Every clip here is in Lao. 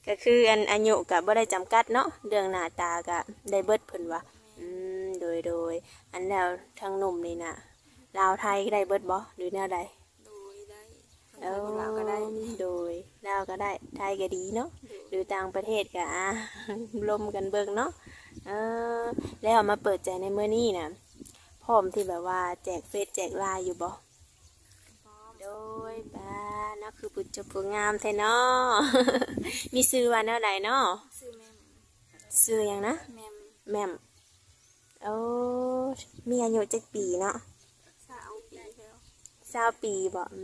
ກໍຄືອັນອາຍຸກໍບໍ່ໄດ້ຈຳກັດເນາະ ເລື່ອງໜ້າຕາກໍໄດ້ເບິດເພິ່ນວ່າ. ອືມ ໂດຍໆ. ອັນແລ້ວທາງໜຸ່ມນີ້ນະ ລາວໄທໄດ້ເບິດບໍ່ ຫຼືແນວໃດ? ໂດຍ ໄດ້ ທັງໄທ ເອີ ຄົນລາວກໍໄດ້. ໂດຍ ລາວກໍໄດ້ ໄທກໍດີເນາະ ໂດຍ ຫຼືຕ່າງປະເທດກໍ ອ່າ ລົມກັນເບິ່ງເນາະ. ເອີ ແລ້ວມາເປີດໃຈໃນມື້ນີ້ນະ ພ້ອມທີ່ແບບວ່າແຈກເຟສແຈກລາຍຢູ່ບໍ່? ພ້ອມ. ໂດຍ ປ້າເນາະ ຄືຜູ້ຈົບຜູ້ງາມແທ້ເນາະ. ມີຊື່ວ່າແນວໃດເນາະ? ຊື່ແໝ້ມ. ຊື່ຫຍັງນະ? ແໝ້ມ. ແໝ້ມ. ໂອ້ ມີອາຍຸຈັກປີເນາະ? ຊາວປີແລ້ວ. ຊາວປີບໍ? ອື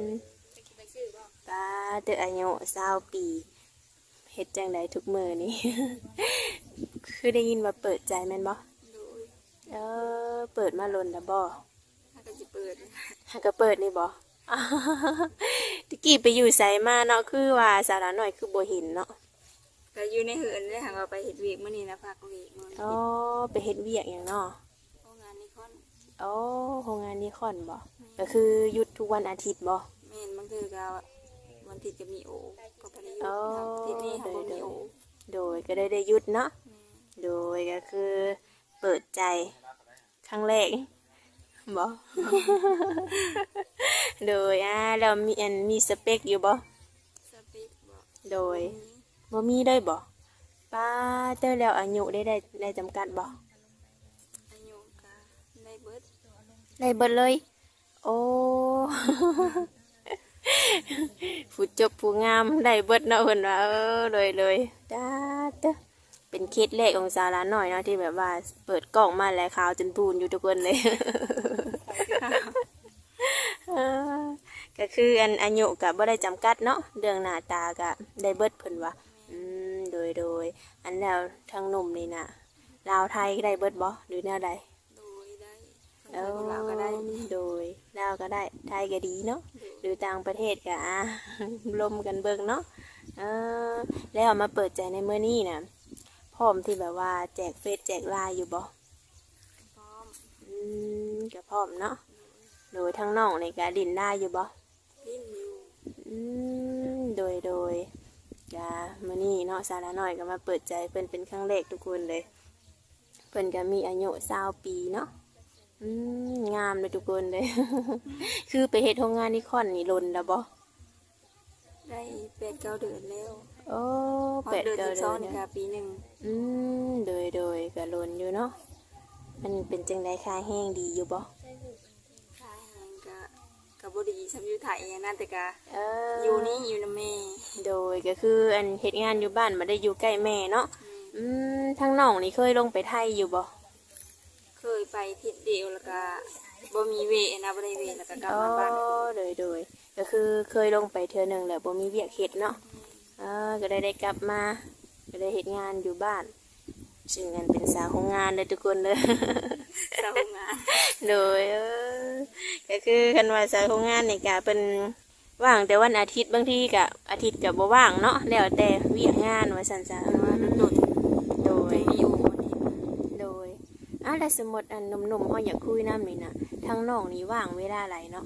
ມ ປ້າເຕີ ອາຍຸຊາວປີ ເຮັດຈັ່ງໃດທຸກມື້ນີ້? ຄືໄດ້ຍິນວ່າເປີດໃຈແມ່ນບໍ່? ໂດຍ. ເອີ ເປີດມາດົນແລ້ວບໍ່? ຫາກໍຊິເປີດ ຫາກໍເປີດນີ້ບໍ? ຕະກີ້ໄປຢູ່ໃສມາເນາະ ຄືວ່າສາວຫຼ້ານ້ອຍຄືບໍ່ເຫັນເນາະ? ກໍຢູ່ໃນເຮືອນເດ້ ຫາກວ່າໄປເຮັດວຽກ ມື້ນີ້ນະພັກວຽກ ມື້ນີ້. ອໍ ໄປເຮັດວຽກຫຍັງເນາະ? ໂຮງງານນິຄອນ. ອໍ ໂຮງງານນິຄອນບໍ? ແມ່ນ. ກໍຄືຢຸດທຸກວັນອາທິດບໍ? ແມ່ນ ບາງເທື່ອກໍວັນອາທິດກໍມີໂອ ກໍບໍ່ໄດ້ຢຸດ. ອໍ ອາທິດນີ້ເຮົາບໍ່ມີໂອ. ໂດຍ ໂດຍ ກໍໄດ້ ໄດ້ຢຸດເນາະ. ແມ່ນ. ໂດຍ ກໍຄືເປີດໃຈ ຄັ້ງແລກບໍ? ໂດຍ ອ່າ ແລ້ວມີ ອັນ ມີສະເປັກຢູ່ບໍ່? ສະເປັກບໍ? ໂດຍ ບໍ່ມີ ບໍ່ມີເລີຍບໍ? ປ້າເຕີ ແລ້ວອາຍຸໄດ້ ໄດ້ ໄດ້ຈຳກັດບໍ່? ອາຍຸກະໄດ້ເບິດ ໄດ້ເບິດເລີຍ. ໂອ້ ຜູ້ຈົບຜູ້ງາມໄດ້ເບິດເນາະ ເພິ່ນວ່າ. ເອີ ໂດຍ ໂດຍ ຕາເຕີ ເປັນເຄສແລກຂອງສາວຫຼ້ານ້ອຍເນາະ ທີ່ແບບວ່າເປີດກ້ອງມາແລ້ວຂາວຈົນບູນຢູ່ທຸກຄົນເລີຍ. ເອີ ກໍຄືອັນອາຍຸກໍບໍ່ໄດ້ຈຳກັດເນາະ ເລື່ອງໜ້າຕາກໍໄດ້ເບິດເພິ່ນວ່າ. ອືມ ໂດຍ ໂດຍ. ອັນແລ້ວທາງໜຸ່ມນີ້ນະ ລາວໄທໄດ້ເບິດບໍ່ ຫຼືແນວໃດ? ໂດຍ ໄດ້ ທັງໄທ ເອີ ຄົນລາວກໍໄດ້. ໂດຍ ລາວກໍໄດ້ ໄທກໍດີເນາະ ໂດຍ ຫຼືຕ່າງປະເທດກໍ ອ່າ ລົມກັນເບິ່ງເນາະ. ເອີ ແລ້ວມາເປີດໃຈໃນມື້ນີ້ນະ ພ້ອມທີ່ແບບວ່າແຈກເຟສແຈກລາຍຢູ່ບໍ່? ພ້ອມ. ອືມ ກໍພ້ອມເນາະ. ໂດຍ ໂດຍ ທາງນ້ອງນີ້ກໍຫຼິ້ນລາຍຢູ່ບໍ່? ຫຼິ້ນຢູ່. ອືມ ໂດຍ ໂດຍ. ກະມື້ນີ້ເນາະ ສາວຫຼ້ານ້ອຍກໍມາເປີດໃຈເພິ່ນເປັນຄັ້ງແລກທຸກຄົນເລີຍ. ເພິ່ນກໍມີອາຍຸຊາວປີເນາະ. ອືມ ງາມເລີຍທຸກຄົນເລີຍ. ຄືໄປເຮັດໂຮງງານນິຄອນນີ້ດົນແລ້ວບໍ່? ໄດ້ແປດເກົ້າເດືອນແລ້ວ. ໂອ້ ຮອດເດືອນ ແປດເກົ້າເດືອນ ສິບສອງນີ້ກໍປີໜຶ່ງ. ອືມ ໂດຍ ໂດຍ ກໍດົນຢູ່ເນາະ. ມັນເປັນຈັ່ງໃດ ຄ່າແຮງດີຢູ່ບໍ່? ຄ່າແຮງກະ ກະບໍ່ດີສ່ຳຢູ່ໄທຫັ້ນນະ ແຕ່ກະ ເອີ ຢູ່ນີ້ຢູ່ນຳແມ່. ໂດຍ ກໍຄືອັນເຮັດງານຢູ່ບ້ານ ບໍ່ໄດ້ຢູ່ໃກ້ແມ່ເນາະ. ແມ່ນ. ອືມ ທາງນ້ອງນີ້ເຄີຍລົງໄປໄທຢູ່ບໍ່? ເຄີຍໄປທິດດຽວ ແລ້ວກະບໍ່ມີວຽກຫັ້ນນະ ບໍ່ໄດ້ວຽກ ແລ້ວກະກັບມາບ້ານ. ອໍ ໂດຍ ໂດຍ. ກໍຄືເຄີຍລົງໄປເທື່ອໜຶ່ງແລ້ວບໍ່ມີວຽກເຮັດເນາະ. ແມ່ນ. ເອີ ກໍໄດ້ ໄດ້ກັບມາ ກໍໄດ້ເຮັດງານຢູ່ບ້ານ. ຊຶ່ງອັນເປັນສາວໂຮງງານເດີທຸກຄົນເດີ. ສາວໂຮງງານ. ໂດຍ ເອີ ກໍຄືຄັນວ່າສາວໂຮງງານນີ້ກະເພິ່ນວ່າງແຕ່ວັນອາທິດ ບາງທີກະອາທິດກະບໍ່ວ່າງເນາະ ແລ້ວແຕ່ວຽກງານວ່າຊັ້ນຊະ. ແຕ່ວ່າດົນໆ ໂດຍ ມີໂອວັນອາທິດ. ໂດຍ ອາ ແລ້ວສົມມຸດອັນໜຸ່ມໆເຮົາຢາກຄຸຍນຳນີ້ນະ ທາງນ້ອງນີ້ວ່າງເວລາໃດເນາະ?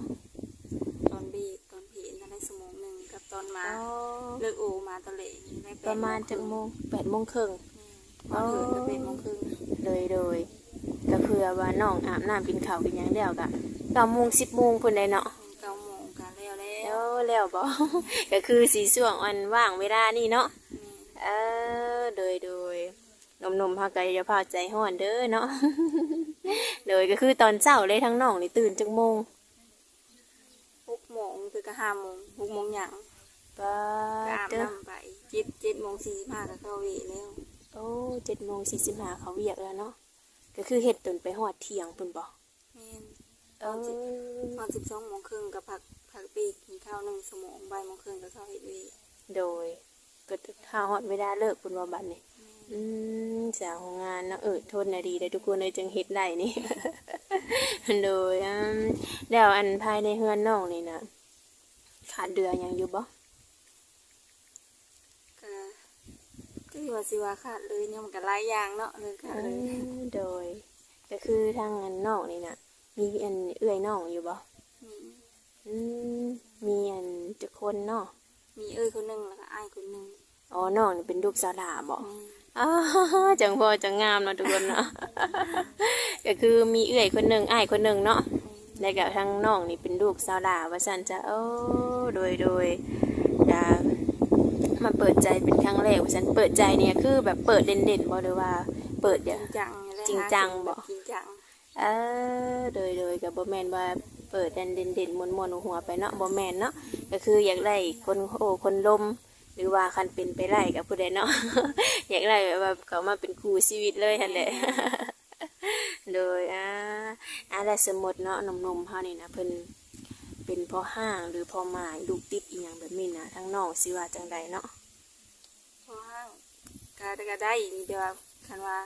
ຕອນເບຣກ ຕອນເພນຫັ້ນໄດ້ຊົ່ວໂມງໜຶ່ງ ກັບຕອນມາ. ອໍ ເລີກໂອມາຕອນແລງໄດ້ແປດໂມງເຄິ່ງ. ປະມານຈັກໂມງ? ແປດໂມງເຄິ່ງ. ແມ່ນ. ຮອດເຮືອນກໍແປດໂມງເຄິ່ງ. ໂດຍ ໂດຍ. ກໍເພື່ອວ່ານ້ອງອາບນ້ຳກິນເຂົ້າກິນຫຍັງແລ້ວກໍເກົ້າໂມງ ສິບໂມງພຸ້ນໃດເນາະ. ແມ່ນ ເກົ້າໂມງກໍແລ້ວແລ້ວ. ໂອ້ ແລ້ວບໍ? ກໍຄືຊິຊ່ວງອັນວ່າງເວລານີ້ເນາະ. ແມ່ນ. ເອີ ໂດຍ ໂດຍ. ໜຸ່ມໆເຮົາກໍຢ່າພາວໃຈຮ້ອນເດີເນາະ. ໂດຍ ກໍຄືຕອນເຊົ້າເລີຍ ທາງນ້ອງນີ້ຕື່ນຈັກໂມງ? ຫົກໂມງ ຄືກະຫ້າໂມງ ຫົກໂມງຫຍັງ. ປາດ ກໍອາບນ້ຳໄປ ເຈັດ ເຈັດໂມງສີ່ສິບຫ້າກໍເຂົ້າວຽກແລ້ວ. ໂອ້ ເຈັດໂມງສີ່ສິບຫ້າເຂົ້າວຽກແລ້ວເນາະ. ກໍຄືເຮັດຈົນໄປຮອດທ່ຽງພຸ້ນບໍ? ແມ່ນ. ເອີ ຮອດສິບ ຮອດສິບສອງໂມງເຄິ່ງກໍພັກ ພັກເບຣກກິນເຂົ້າໜຶ່ງຊົ່ວໂມງ ບ່າຍໂມງເຄິ່ງກໍເຂົ້າເຮັດວຽກ. ໂດຍ ກໍຖ້າຮອດເວລາເລີກພຸ້ນບໍບັດນີ້? ແມ່ນ. ອືມ ສາວໂຮງງານເນາະ ເອີ ທົນນະດີເດ້ທຸກຄົນເອີຍ ຈຶ່ງເຮັດໄດ້ນີ້. ໂດຍ ອືມ ແລ້ວອັນພາຍໃນເຮືອນນ້ອງນີ້ນະ ຂາດເຫຼືອຫຍັງຢູ່ບໍ່? ກະ ຖືວ່າຊິວ່າຂາດເລີຍ ຍັງມັນກະຫຼາຍຢ່າງເນາະ ເລີຍຂາດເລີຍ. ອືມ ໂດຍ ກໍຄືທາງອັນນ້ອງນີ້ນະ ມີອັນເອື້ອຍນ້ອງຢູ່ບໍ່? ມີ. ອືມ ມີອັນຈັກຄົນເນາະ? ມີເອື້ອຍຄົນໜຶ່ງ ແລ້ວກະອ້າຍຄົນໜຶ່ງ. ອໍ ນ້ອງນີ້ເປັນລູກສາວຫຼ້າບໍ? ແມ່ນ. ອໍ ຈັ່ງພໍຈັ່ງງາມເນາະທຸກຄົນເນາະ ກໍຄືມີເອື້ອຍຄົນໜຶ່ງ ອ້າຍຄົນໜຶ່ງເນາະ ແລ້ວກໍທາງນ້ອງນີ້ເປັນລູກສາວຫຼ້າວ່າຊັ້ນຊະ. ໂອ້ ໂດຍໆ ກໍມາເປີດໃຈເປັນຄັ້ງແລກວ່າຊັ້ນ. ເປີດໃຈນີ້ຄືແບບເປີດເຫຼັ້ນໆບໍ ຫຼືວ່າເປີດ ຈິງຈັງແຫຼະ ຈິງຈັງບໍ? ຈິງຈັງ. ເອີ ໂດຍໆ ກໍບໍ່ແມ່ນວ່າເປີດອັນເດັ່ນໆ ມ່ວນໆ ຫົວໆ ໄປເນາະ ບໍ່ແມ່ນເນາະ ກໍຄືຢາກໄດ້ຄົນໂອ້ຄົນລົມ ຫຼືວ່າຄັນເປັນໄປໄດ້ກໍຜູ້ໃດເນາະ ຢາກໄດ້ແບບວ່າເຂົ້າມາເປັນຄູ່ຊີວິດເລີຍຫັ້ນແຫຼະ. ໂດຍ ອ່າ ອ່າ ແລ້ວສົມມຸດເນາະ ໜຸ່ມໆ ເຮົານີ້ນະ ເພິ່ນເປັນພໍ່ຮ້າງ ຫຼືພໍ່ໝ້າຍ ລູກຕິດອີ່ຫຍັງແບບນີ້ນະ ທາງນ້ອງຊິວ່າຈັ່ງໃດເນາະ? ພໍຫ້າງກະ ກະໄດ້ຢູ່ ແຕ່ວ່າຄັນວ່າ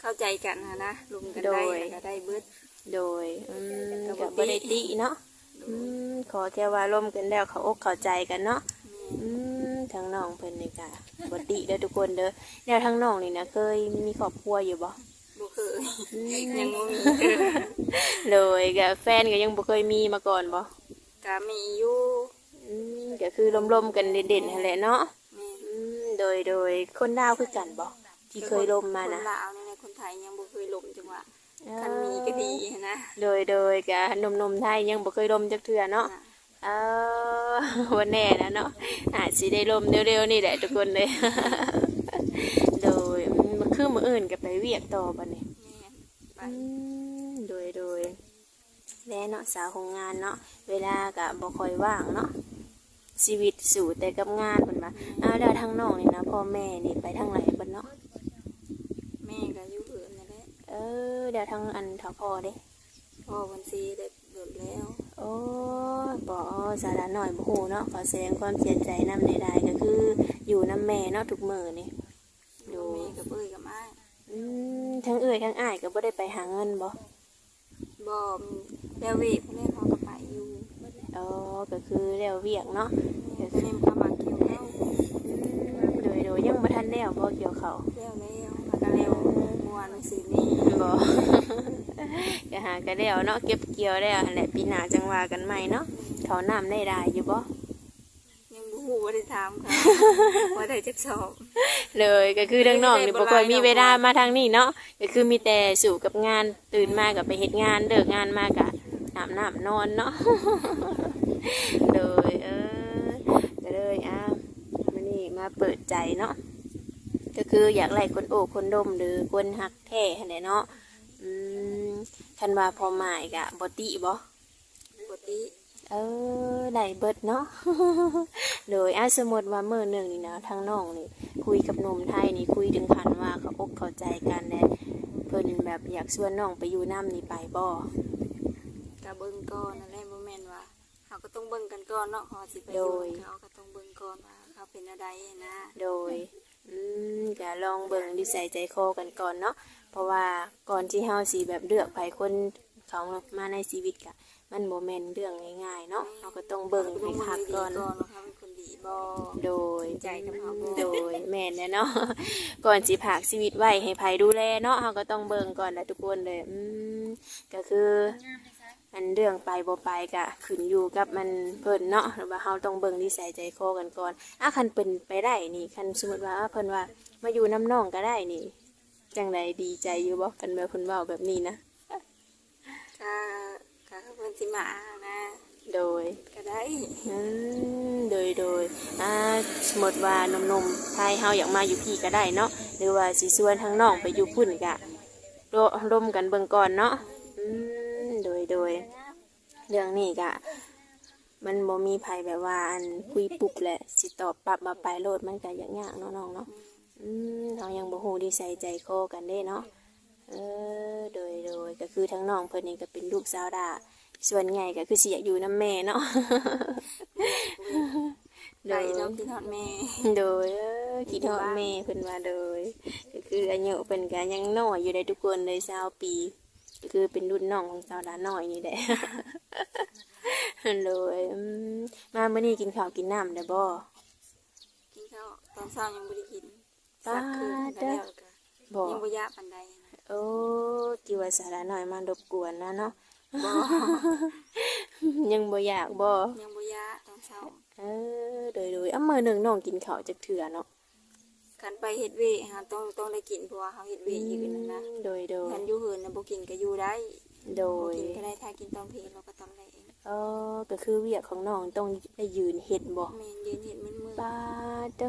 ເຂົ້າໃຈກັນຫັ້ນນະ ລົມກັນໄດ້ ໂດຍ ກະໄດ້ເບິດ. ໂດຍ ອືມ ກະ ກະບໍ່ຕິ ບໍ່ໄດ້ຕິເນາະ. ໂດຍ ອືມ ຂໍແຄ່ວ່າລົມກັນແລ້ວເຂົ້າອົກເຂົ້າໃຈກັນເນາະ. ແມ່ນ. ອືມ ທາງນ້ອງເພິ່ນນີ້ກະບໍ່ຕິເດີທຸກຄົນເດີ. ແລ້ວທາງນ້ອງນີ້ນະ ເຄີຍມີຄອບຄົວຢູ່ບໍ່? ບໍ່ເຄີຍ. ອືມ ຍັງບໍ່ມີ. ໂດຍ ກະແຟນກະຍັງບໍ່ເຄີຍມີມາກ່ອນບໍ່? ກະມີຢູ່. ອືມ ກໍຄືລົມໆກັນເດັ່ນໆຫັ້ນແຫຼະເນາະ. ແມ່ນ. ອືມ ໂດຍໆ ຄົນລາວຄືກັນບໍ່ ທີ່ເຄີຍລົມມານະ? ຄົນລາວນີ້ແຫຼະ ຄົນໄທຍັງບໍ່ເຄີຍລົມຈັກວ່າ. ເອີ ຄັນມີກໍດີຫັ້ນນະ. ໂດຍໆ ກະໜຸ່ມໆໄທຍັງບໍ່ເຄີຍລົມຈັກເທື່ອເນາະ. ເອີ ບໍ່ແນ່ນະເນາະ ອາດຊິໄດ້ລົມເລັວໆນີ້ແຫຼະທຸກຄົນເອີຍ. ໂດຍ ອືມ ຄືມື້ອື່ນກໍໄປວຽກຕໍ່ບັດນີ້. ແມ່ນ ໄປ. ອືມ ໂດຍໆ ແລະເນາະ ສາວໂຮງງານເນາະ ເວລາກະບໍ່ຄ່ອຍວ່າງເນາະ ຊີວິດສູ້ແຕ່ກັບງານເພິ່ນວ່າ. ອາ ແລ້ວທາງນ້ອງນີ້ນະ ພໍ່ແມ່ນີ້ໄປທາງໃດເບິດເນາະ? ແມ່ກະຢູ່ເຮືອນນັ້ນແຫຼະ. ເອີ ແລ້ວທາງອັນເຖົ້າພໍ່ເດ? ພໍ່ເພິ່ນເສຍໄດ້ດົນແລ້ວ. ໂອ້ ບໍ່ ສາວຫຼ້ານ້ອຍບໍ່ຮູ້ເນາະ ຂໍສະແດງຄວາມເສຍໃຈນຳຫຼາຍໆ ກໍຄືຢູ່ນຳແມ່ເນາະທຸກມື້ນີ້. ໂດຍ ແມ່ກັບເອື້ອຍກັບອ້າຍ. ອືມ ທັງເອື້ອຍທັງອ້າຍກໍບໍ່ໄດ້ໄປຫາເງິນບໍ່? ບໍ່ ແລ້ວວຽກພຸ້ນແຫຼະ ເຂົາກໍໄປຢູ່. ອໍ ກໍຄືແລ້ວວຽກເນາະ. ແມ່ນ ຕອນນີ້ເຂົາມາກ່ຽວເຂົ້າ. ອືມ ໂດຍໆ ຍັງບໍ່ທັນແລ້ວບໍ່ກ່ຽວເຂົ້າ? ແລ້ວແລ້ວ ແລ້ວກໍແລ້ວເມື່ອວານຊືນນີ້. ບໍ່ ກໍຫາກໍແລ້ວເນາະ ເກັບກ່ຽວແລ້ວຫັ້ນແຫຼະ ປີໜ້າຈັ່ງວ່າກັນໃໝ່ເນາະ. ເຂົ້ານ້ຳໄດ້ຫຼາຍຢູ່ບໍ່? ຍັງບໍ່ຮູ້ ບໍ່ໄດ້ຖາມເຂົາ ວ່າໄດ້ຈັກສອບ. ໂດຍ ກໍຄືທາງນ້ອງນີ້ບໍ່ຄ່ອຍມີເວລາມາທາງນີ້ເນາະ ກໍຄືມີແຕ່ສູ້ກັບງານ ຕື່ນມາກໍໄປເຮັດງານ ເລີກງານມາກໍອາບນ້ຳນອນເນາະ. ໂດຍ ເອີ ກໍເລີຍ ອ່າ ມື້ນີ້ມາເປີດໃຈເນາະ ກໍຄືຢາກໄດ້ຄົນໂອ້ຄົນລົມ ຫຼືຄົນຮັກແທ້ຫັ້ນແຫຼະເນາະ. ອືມ ຄັນວ່າພໍ່ໝ້າຍກໍບໍ່ຕິບໍ່? ປົກກະຕິ. ເອີ ໄດ້ເບິດເນາະ. ໂດຍ ອາ ສົມມຸດວ່າມື້ໜຶ່ງນີ້ນະ ທາງນ້ອງນີ້ຄຸຍກັບໜຸ່ມໄທນີ້ ຄຸຍເຖິງຂັ້ນວ່າເຂົ້າອົກເຂົ້າໃຈກັນແລ້ວ ເພິ່ນແບບຢາກຊວນນ້ອງໄປຢູ່ນຳນີ້ ໄປບໍ່? ກະເບິ່ງກ່ອນນັ້ນແຫຼະ ບໍ່ແມ່ນວ່າ ເຮົາກໍຕ້ອງເບິ່ງກັນກ່ອນເນາະ ເຮົາຊິໄປຢູ່ ໂດຍ ເຮົາກໍຕ້ອງເບິ່ງກ່ອນວ່າເຂົາເປັນແນວໃດຫັ້ນນະ. ໂດຍ ອືມ ກະລອງເບິ່ງນິໄສໃຈຄໍກັນກ່ອນເນາະ ເພາະວ່າກ່ອນທີ່ເຮົາຊິແບບເລືອກໃຜຄົນເຂົ້າມາໃນຊີວິດ ກະມັນບໍ່ແມ່ນເລື່ອງງ່າຍໆເນາະ. ແມ່ນ. ເຮົາກໍຕ້ອງເບິ່ງໃຫ້ຄັກກ່ອນ ເຮົາເປັນຄົນດີບໍ່ ໂດຍ ໃຈກັບເຮົາບໍ່ ໂດຍ ແມ່ນແຫຼະເນາະ. ກ່ອນຊິຝາກຊີວິດໄວ້ໃຫ້ໃຜດູແລເນາະ ເຮົາກໍຕ້ອງເບິ່ງກ່ອນແຫຼະທຸກຄົນເດີ. ອືມ ກໍຄື ອັນເລື່ອງໄປບໍ່ໄປກະຂຶ້ນຢູ່ກັບອັນເພິ່ນເນາະ ແຕ່ວ່າເຮົາຕ້ອງເບິ່ງນິໄສໃຈຄໍກັນກ່ອນ. ອາ ຄັນເປັນໄປໄດ້ນີ້ ຄັນສົມມຸດວ່າ ອາ ເພິ່ນວ່າມາຢູ່ນຳນ້ອງກໍໄດ້ນີ້ ຈັ່ງໃດ ດີໃຈຢູ່ບໍ່ ຄັນແບບເພິ່ນເວົ້າແບບນີ້ນະ? ກະ ກະເພິ່ນຊິມານະ. ໂດຍ ກໍໄດ້. ອືມ ໂດຍໆ ອາ ສົມມຸດວ່າໜຸ່ມໆໄທເຮົາຢາກມາຢູ່ພີ້ກໍໄດ້ເນາະ ຫຼືວ່າຊິຊວນທາງນ້ອງໄປຢູ່ພຸ້ນກະ ໂລ ລົມກັນເບິ່ງກ່ອນເນາະ. ອືມ ໂດຍໆ ເລື່ອງນີ້ກະມັນບໍ່ມີໃຜແບບວ່າ ອັນ ຄຸຍປຸບແລ້ວຊິຕອບປັບວ່າໄປໂລດ ມັນກະຍາກໆເນາະນ້ອງເນາະ. ອືມ ເຮົາຍັງບໍ່ຮູ້ນິໄສໃຈຄໍກັນເດ້ເນາະ. ເອີ ໂດຍໆ ກໍຄືທາງນ້ອງເພິ່ນນີ້ກໍເປັນລູກສາວຫຼ້າ ສ່ວນໃຫຍ່ກໍຄືຊິຢາກຢູ່ນຳແມ່ເນາະ. ໂດຍ ໄປເນາະ ຄິດຮອດແມ່. ໂດຍ ເອີ ຄິດຮອດແມ່ເພິ່ນວ່າ. ໂດຍ ກໍຄືອາຍຸເພິ່ນກໍຍັງນ້ອຍຢູ່ເດ້ທຸກຄົນເລີຍ ຊາວປີ ກໍຄືເປັນລຸ້ນນ້ອງຂອງສາວຫຼ້ານ້ອຍນີ້ແຫຼະ. ໂດຍ ອືມ ມາມື້ນີ້ກິນເຂົ້າກິນນ້ຳແລ້ວບໍ່? ກິນເຂົ້າຕອນເຊົ້າຍັງບໍ່ໄດ້ກິນ. ປາດ ສັກເຄື່ອງກໍແລ້ວ ແລ້ວກໍບໍ່ ຍັງບໍ່ຢາກປານໃດນະ. ໂອ້ ຄິດວ່າສາວຫຼ້ານ້ອຍມາລົບກວນນະເນາະ. ບໍ່ ຍັງບໍ່ຢາກບໍ່? ຍັງບໍ່ຢາກຕອນເຊົ້າ. ເອີ ໂດຍໆ ເອົາ ມື້ໜຶ່ງນ້ອງກິນເຂົ້າຈັກເທື່ອເນາະ? ຄັນໄປເຮັດວຽກ ເຮົາຕ້ອງ ຕ້ອງໄດ້ກິນ ເພາະວ່າເຮົາເຮັດວຽກຢູ່ນັ້ນນະ. ໂດຍໆ ຄັນຢູ່ເຮືອນນະບໍ່ກິນກໍຢູ່ໄດ້. ໂດຍ ບໍ່ກິນກໍໄດ້ ຖ້າກິນຕອນເພລາວກໍຕອນແລງ. ອໍ ກໍຄືວຽກຂອງນ້ອງຕ້ອງໄດ້ຢືນເຮັດບໍ? ແມ່ນ ຢືນເຮັດໝົດມື້. ປາດເຕີ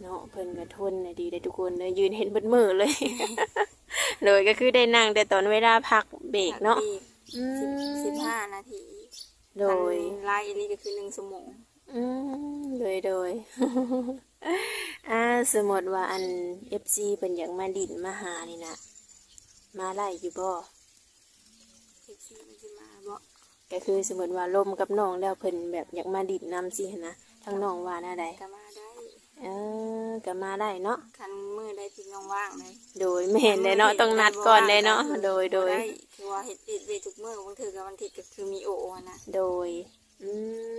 ເນາະ ເພິ່ນກໍທົນດີເດ້ທຸກຄົນເດີ ຢືນເຮັດໝົດມື້ເລີຍ. ໂດຍ ກໍຄືໄດ້ນັ່ງແຕ່ຕອນເວລາພັກເບຣກເນາະ. ອືມ ສິບຫ້ານາທີ. ໂດຍ ຄັນຫຼາຍອີ່ຫຼີກໍຄືໜຶ່ງຊົ່ວໂມງ. ອືມ ໂດຍໆ ອ່າ ສົມມຸດວ່າອັນ ເອັຟຊີ ເພິ່ນຢາກມາດິ້ນມາຫານີ້ນະ ມາໄດ້ຢູ່ບໍ່? ເອັຟຊີ ເພິ່ນຊິມາບໍ່? ກໍຄືສົມມຸດວ່າລົມກັບນ້ອງແລ້ວ ເພິ່ນແບບຢາກມາດິ້ນນຳຊີ້ຫັ້ນນະ ທາງນ້ອງວ່າແນວໃດ? ກໍມາໄດ້. ເອີ ກໍມາໄດ້ເນາະ ຄັນມື້ໃດທີ່ນ້ອງວ່າງເລີຍ. ໂດຍ ແມ່ນແຫຼະເນາະ ຕ້ອງນັດກ່ອນເດ້ເນາະ. ໂດຍໆ ຄືວ່າເຮັດ ເຮັດວຽກທຸກມື້ ບາງເທື່ອກໍວັນອາທິດກໍຄືມີໂອຫັ້ນນະ. ໂດຍ ອື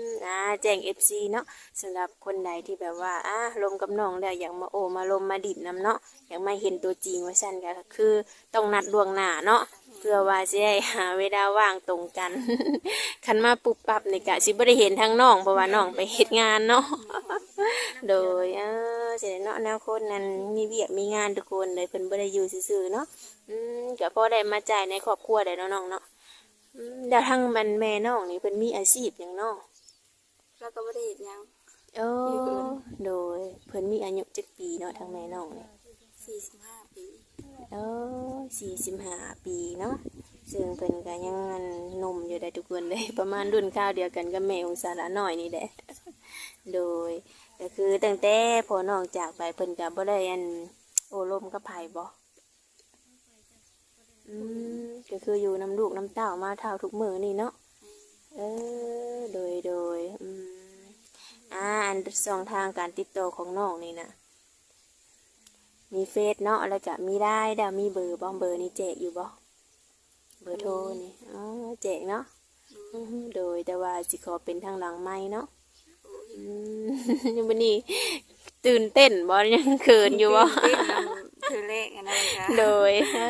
ມ ອ່າ ແຈ້ງເອັຟຊີເນາະ ສຳລັບຄົນໃດທີ່ແບບວ່າ ອ່າ ລົມກັບນ້ອງແລ້ວ ຢາກມາໂອ້ມາລົມມາດິ້ນນຳເນາະ ຢາກມາເຫັນຕົວຈິງວ່າຊັ້ນ ກໍຄືຕ້ອງນັດລ່ວງໜ້າເນາະ ເພື່ອວ່າຊິໄດ້ຫາເວລາວ່າງຕົງກັນ. ຄັນມາປຸບປັບນີ້ກະຊິບໍ່ໄດ້ເຫັນທາງນ້ອງ ເພາະວ່ານ້ອງໄປເຮັດງານເນາະ. ໂດຍ ເອີ ຈັ່ງໃດເນາະ ແນວຄົນນັ້ນມີວຽກມີງານທຸກຄົນເລີຍ ເພິ່ນບໍ່ໄດ້ຢູ່ຊື່ໆເນາະ. ອືມ ກໍພໍໄດ້ມາຈ່າຍໃນຄອບຄົວໄດ້ເນາະນ້ອງເນາະ. ອືມ ແລ້ວທາງອັນແມ່ນ້ອງນີ້ເພິ່ນມີອາຊີບຫຍັງເນາະ? ລາວກໍບໍ່ໄດ້ເຮັດຫຍັງ. ໂອ້ ຢູ່ເຮືອນ. ໂດຍ ເພິ່ນມີອາຍຸຈັກປີເນາະ ທາງແມ່ນ້ອງນີ້? ສີ່ສິບຫ້າປີ. ໂອ້ ສີ່ສິບຫ້າປີເນາະ ເຊິ່ງເພິ່ນກໍຍັງ ອັນ ໜຸ່ມຢູ່ເດ້ທຸກຄົນເດ້ ປະມານລຸ້ນຄາວດຽວກັນກັບແມ່ຂອງສາວຫຼ້ານ້ອຍນີ້ແຫຼະ. ໂດຍ ກໍຄືຕັ້ງແຕ່ພໍ່ນ້ອງຈາກໄປ ເພິ່ນກໍບໍ່ໄດ້ ອັນ ໂອ້ລົມກັບໃຜບໍ? ອືມ ກໍຄືຢູ່ນຳລູກນຳເຕົ້າມາເທົ່າທຸກມື້ນີ້ເນາະ. ເອີ ໂດຍໆ ອືມ ອ່າ ອັນ ຊ່ອງທາງການຕິດຕໍ່ຂອງນ້ອງນີ້ນະ ມີເຟສເນາະ ແລ້ວກະມີໄລນ໌ ແລ້ວມີເບີບໍ? ເບີນີ້ແຈກຢູ່ບໍ? ເບີໂທນີ້. ອໍ ແຈກເນາະ. ອືມ ໂດຍ ແຕ່ວ່າຊິຂໍເປັນທາງຫຼັງໄມເນາະ. ອືມ ມື້ນີ້ຕື່ນເຕັ້ນບໍ່? ຍັງເຂີນຢູ່ບໍ່? ຕື່ນເຕັ້ນນຳເທື່ອແລກຫັ້ນນະ. ໂດຍ ເອີ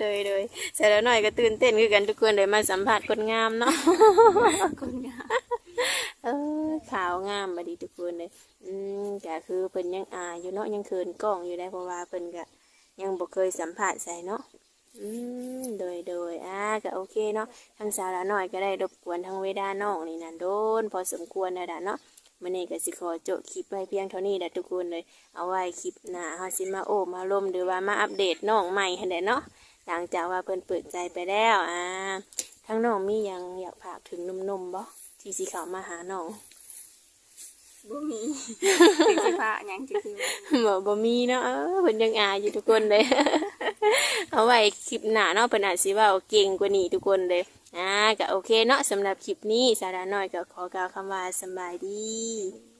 ໂດຍໆ ສາວຫຼ້ານ້ອຍກໍຕື່ນເຕັ້ນຄືກັນທຸກຄົນເລີຍ ມາສຳພາດຄົນງາມເນາະ. ຄົນງາມ ເອີ ຂາວງາມບັດນີ້ທຸກຄົນເລີຍ. ອືມ ກໍຄືເພິ່ນຍັງອາຍຢູ່ເນາະ ຍັງເຂີນກ້ອງຢູ່ເດ້ ເພາະວ່າເພິ່ນກໍຍັງບໍ່ເຄີຍສຳພາດໃສເນາະ. ອືມ ໂດຍໆ ອ່າ ກໍໂອເຄເນາະ ທາງສາວຫຼ້ານ້ອຍກໍໄດ້ລົບກວນທາງເວລານ້ອງນີ້ນະ ໂດນພໍສົມຄວນແລ້ວລະເນາະ. ມື້ນີ້ກໍຊິຂໍໂຈະຄລິບໄວ້ພຽງເທົ່ານີ້ລະທຸກຄົນເລີຍ ເອົາໄວ້ຄລິບໜ້າເຮົາຊິມາໂອ້ມາລົມ ຫຼືວ່າມາອັບເດດນ້ອງໃໝ່ຫັ້ນແຫຼະເນາະ ຫຼັງຈາກວ່າເພິ່ນເປີດໃຈໄປແລ້ວ. ອ່າ ທາງນ້ອງມີຫຍັງຢາກຝາກເຖິງໜຸ່ມໆບໍ່ ທີ່ຊິເຂົ້າມາຫານ້ອງ? ບໍ່ມີ ຈັກຊິຝາກຫຍັງ ຈັກຊິເວົ້າ. ບໍ່ ບໍ່ມີເນາະ ເອີ ເພິ່ນຍັງອາຍຢູ່ທຸກຄົນເດ້. ເອົາໄວ້ຄລິບໜ້າເນາະ ເພິ່ນອາດຊິເວົ້າເກັ່ງກວ່ານີ້ທຸກຄົນເດ້. ອ່າ ກໍໂອເຄເນາະ ສຳລັບຄລິບນີ້ ສາວຫຼ້ານ້ອຍກໍຂໍກ່າວຄຳວ່າສຳບາຍດີ.